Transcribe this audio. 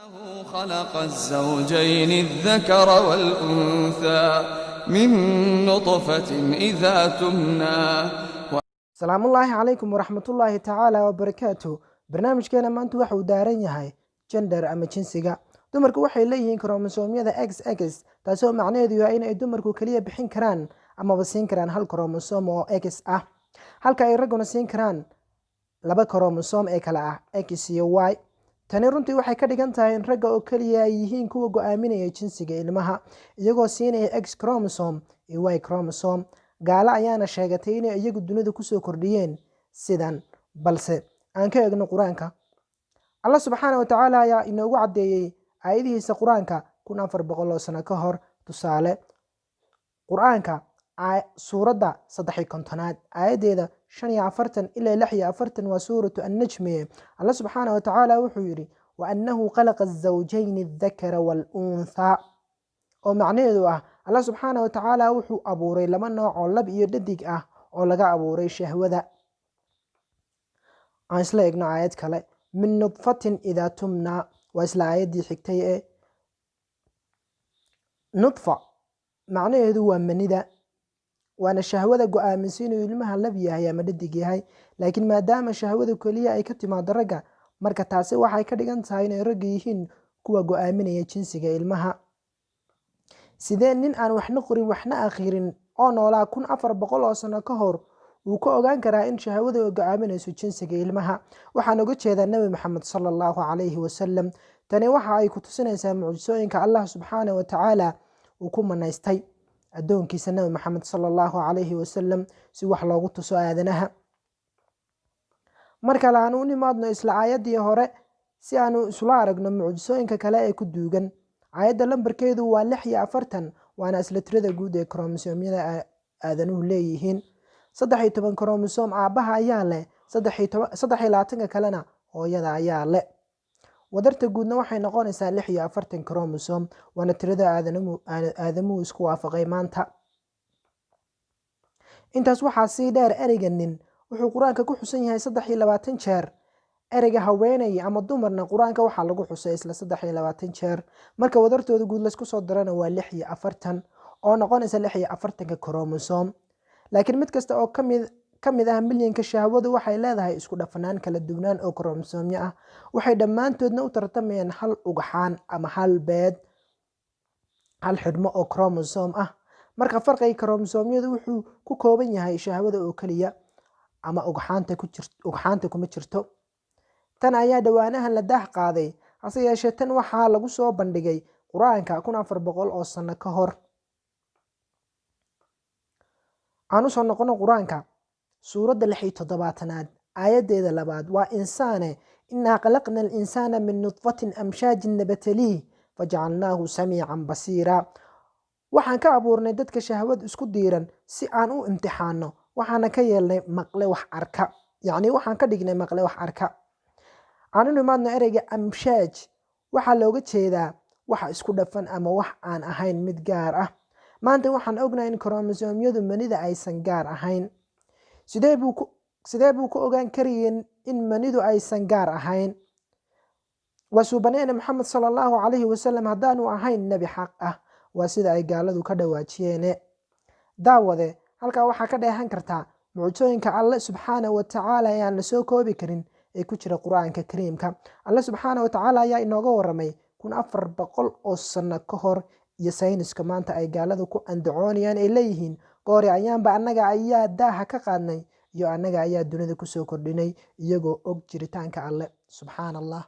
خلق الزوجين الذكر والأنثى من نطفة إذا تمنى. Salaamullaahi calaykum waraxmatullaahi tacaala wabarakaatu. Barnaamijkeena maanta waxa uu daaran yahay gender ama jinsiga. Dumarku waxay leeyihiin kromosoomyada XX, taasoo macnaheedu yahay in ay dumarku keliya bixin karaan amaba siin karaan hal kromosoom oo X ah, halka ay ragguna siin karaan laba kromosoom ee kale ah X iyo Y. Tani runtii waxay ka dhigan tahay in ragga oo keliya ay yihiin kuwa go-aaminaya jinsiga ilmaha, iyagoo siinaya X chromosome iyo Y chromosome. Gaalo ayaana sheegatay inay iyagu dunida kusoo kordhiyeen sidan, balse aan ka eegno Qur-aanka. Allah subxaana wa tacaala ayaa inoogu caddeeyey aayadihiisa Qur-aanka 1400 oo sano ka hor. Tusaale, Qur-aanka suuradda 53aad, aayaddeeda 45 ilaa 46, waa suuratu Annajmi. Allah subxaana wa tacaala wuxuu yidhi: "Wa annahu khalaqa azawjayni aldakara waalunthaa", oo macnaheedu ah Allah subxaana wa tacaala wuxuu abuuray laba nooc oo lab iyo dhadig ah oo laga abuuray shahwada. Aan isla eegno aayad kale: "Min nudfatin idaa tumnaa", waa isla aayaddii xigtay ee. Nudfa macnaheedu waa manida, waana shahwada go-aaminsa inuu ilmaha lab yahay ama dhadig yahay. Laakiin maadaama shahwadu keliya ay ka timaado ragga, marka taasi waxay ka dhigan tahay inay ragga yihiin kuwa go-aaminaya jinsiga ilmaha. Sidee nin aan waxna qorin waxna akhirin oo noolaa 1400 oo sano ka hor uu ka ogaan karaa in shahwadu ay go-aaminayso jinsiga ilmaha? Waxaan uga jeedaa Nebi Maxamed sala Allahu calayhi wasalam. Tani waxa ay ku tusinaysaa mucjisooyinka Allah subxaana wa tacaala uu ku manaystay addoonkiisa Nebi Maxamed sala Allahu calayhi wasalam, si wax loogu tuso aadanaha. Mar kale aan u nimaadno isla aayaddii hore si aanu isula aragno mucjisooyinka kale ee ku duugan. Aayadda lambarkeedu waa 46, waana isla tirada guud ee kromosoomyada aadanuhu leeyihiin. 13 kromosoom aabbaha ayaa leh, 23-ka kalena hooyada ayaa leh. Wadarta guudna waxay noqonaysaa 46 kromosoom, waana tirada aadamuhu isku waafaqay maanta. Intaas waxaa sii dheer, ereyga nin wuxuu Qur-aanka ku xusan yahay 23 jeer. Ereyga haweeney ama dumarna Qur-aanka waxaa lagu xusay isla 23 jeer. Marka wadartooda guud laysku soo darana waa 46, oo noqonaysa 46-ka kromosoom. Laakiin mid kasta oo kamid ah milyanka shahwadu waxay leedahay isku dhafanaan kala duwanaan oo kromosoomyo ah. Waxay dhammaantoodna u tartamayaan hal ugxaan ama hal beed, hal xidhmo oo kromosoom ah. Marka farqiga kromosoomyadu wuxuu ku kooban yahay shahwada oo keliya ama ugxaanta kuma jirto. Tan ayaa dhowaanahan la daah qaaday, hase yeeshee tan waxaa lagu soo bandhigay Qur-aanka 1400 oo sano ka hor. Aan usoo noqono Qur-aanka, suuradda 76aad, aayaddeeda labaad, waa insaane: "Innaa khalaqna alinsaana min nudfatin amshaajin nabtaliih fajacalnaahu samiican basiira." Waxaan ka abuurnay dadka shahwad isku diiran si aan u imtixaano, waxaana ka yeelnay maqle wax arka, yacni waxaan ka dhignay maqle wax arka. Aan u nimaadno ereyga amshaaj. Waxaa looga jeedaa waxa isku dhafan ama wax aan ahayn mid gaar ah. Maanta waxaan ognahay in kromosoomyadu manida aysan gaar ahayn. Sidee buu ku ogaan karayeen in manidu aysan gaar ahayn? Waa suubaneene Maxamed sala Allahu calayhi wasalam haddaanu ahayn nebi xaq ah, waa sida ay gaaladu ka dhawaajiyeene. Daawade, halkaa waxaa ka dheehan kartaa mucjisooyinka Alle subxaana wa tacaala ee aan la soo koobi karin ee ku jira Qur-aanka Kariimka. Alle subxaana wa tacaala ayaa inooga waramay 1400 oo sano ka hor, iyo sayniska maanta ay gaaladu ku andacoonayaan ay leeyihiin goori ayaanba annaga ayaa daaha ka qaadnay iyo annaga ayaa dunida kusoo kordhinay, iyagoo og jiritaanka Alle. Subxaana Allah.